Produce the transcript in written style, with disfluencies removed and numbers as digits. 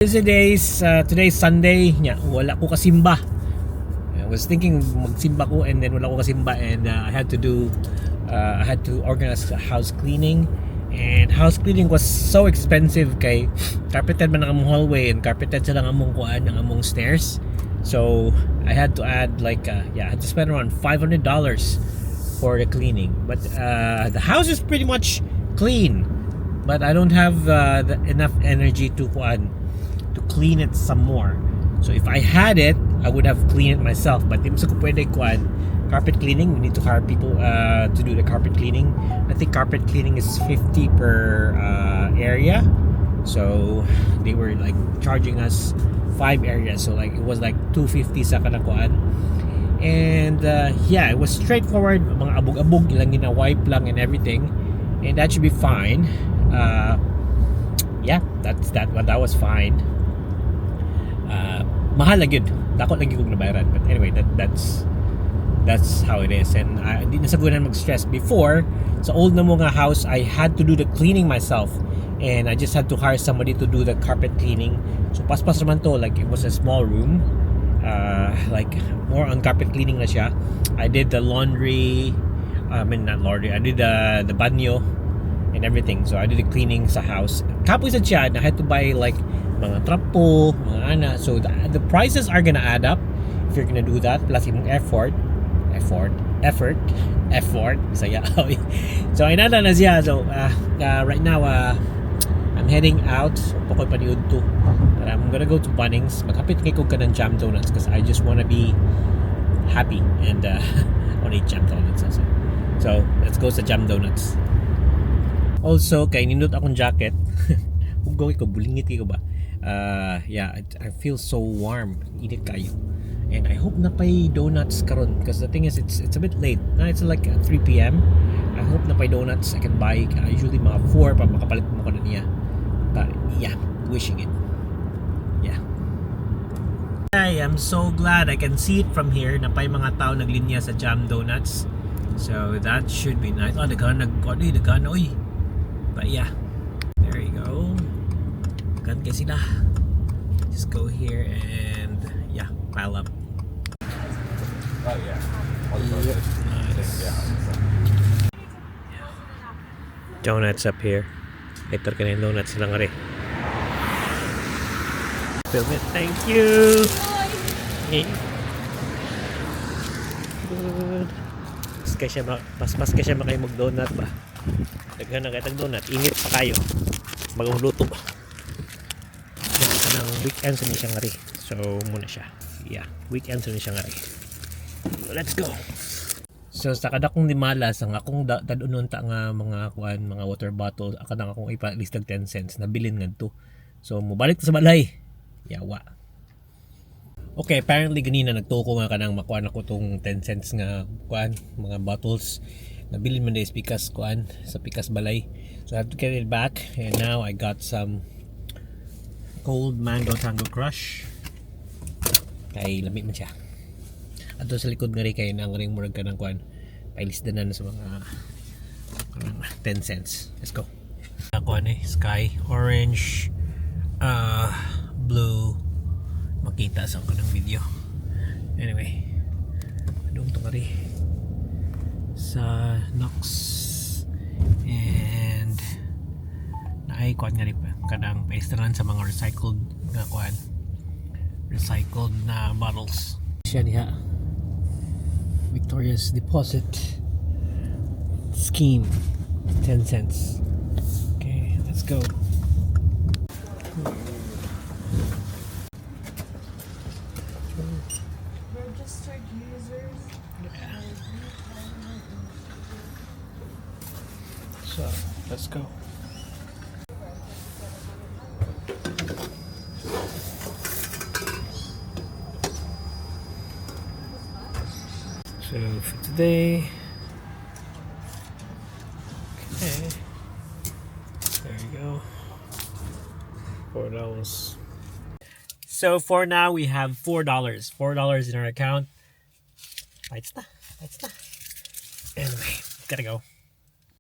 Today's Sunday nya, wala ko kasimba. I was thinking magsimba ko and then wala ko kasimba and I had to organize house cleaning, and house cleaning was so expensive kay carpeted man ang among hallway and carpeted sa lang among kuan, ang among stairs. So I had to add like yeah, I had to spend around $500 for the cleaning. But the house is pretty much clean. But I don't have enough energy to kuan, to clean it some more. So if I had it, I would have cleaned it myself. But di mo sa ko pwede kuan carpet cleaning. We need to hire people to do the carpet cleaning. I think carpet cleaning is 50 per area. So they were like charging us five areas. So like it was like 250 sa kanang kuan. And yeah, it was straightforward. Mga abog-abog, ilang gina-wipe lang and everything. And that should be fine. Yeah, that's that one. That was fine. Mahal lang yun. Dako lang yung nabayaran. But anyway, that's how it is. And di na sa mag-stress. Before, sa old na mo nga house, I had to do the cleaning myself. And I just had to hire somebody to do the carpet cleaning. So paspas naman to, like it was a small room. Like more on carpet cleaning na siya. I did the laundry, I mean, not laundry, I did the banyo and everything. So I did the cleaning sa house. Kapoy sa siya, I had to buy like mga trapo, mga ana. So the prices are gonna add up if you're gonna do that. Plus yung effort, effort, effort, effort. Bisaya. So inana na siya. So right now, I'm heading out. Pakoy paniud to. But I'm gonna go to Bunnings. Maghapit kay ko kanang jam donuts because I just wanna be happy and I wanna eat jam donuts also. So, let's go sa jam donuts. Also, kay nindot akong jacket. Ugong ko, bulingit ko ba? Yeah, I feel so warm. Init kayo. And I hope naa pay donuts karon because the thing is it's a bit late. Now it's like 3 p.m. I hope naa pay donuts I can buy. Usually mga 4 pa makapalit mo ko na niya. But yeah, wishing it. Yeah. I am so glad I can see it from here naa pay mga tao naglinya sa Jam Donuts. So that should be nice. Oh, daghan nag oy, daghan oy. But yeah. There you go. Daghan kay sila. Just go here and yeah, pile up. Oh yeah. Yep, nice. Donuts up here. Ito ka na yung donuts lang rin. Film it. Thank you. Hey. Good. Mas kay siya mas kay siya makay mag donut ba. Daghan na kay tag donut, init pa kayo. Bagong luto. Yan, kanang weekend sa ni siya ngari. So muna siya. Yeah, weekend sa ni siya ngari. Let's go. So sa kada kong nimalas ang akong tad-unon ta nga mga kuan, mga water bottle, kanang akong ipa-list 10 cents nabilin ngadto. So mobalik ta sa balay. Yawa. Okay, apparently ganina nagtuo ko nga kanang makuan ako tong 10 cents nga kuan, mga bottles. Nabilin man is pikas kuan sa pikas balay. So I have to get it back and now I got some cold mango Tango Crush. Kay lami man siya. Ato sa likod nga rin kay nang ring murag kanang kuan. Pailisda na sa mga kanang 10 cents. Let's go. Kuan eh, sky orange, blue makita sa kanang video. Anyway, adong to kari sa Knox and naay kuan nga rin kanang paistaran sa mga recycled nga kuan, recycled na bottles siya diha. Victoria's Deposit Scheme, 10 cents. Okay, let's go. Registered users. ID. So let's go. So for today, okay, there you go, $4. So for now, we have $4, $4 in our account. Lights na, lights na. Anyway, gotta go.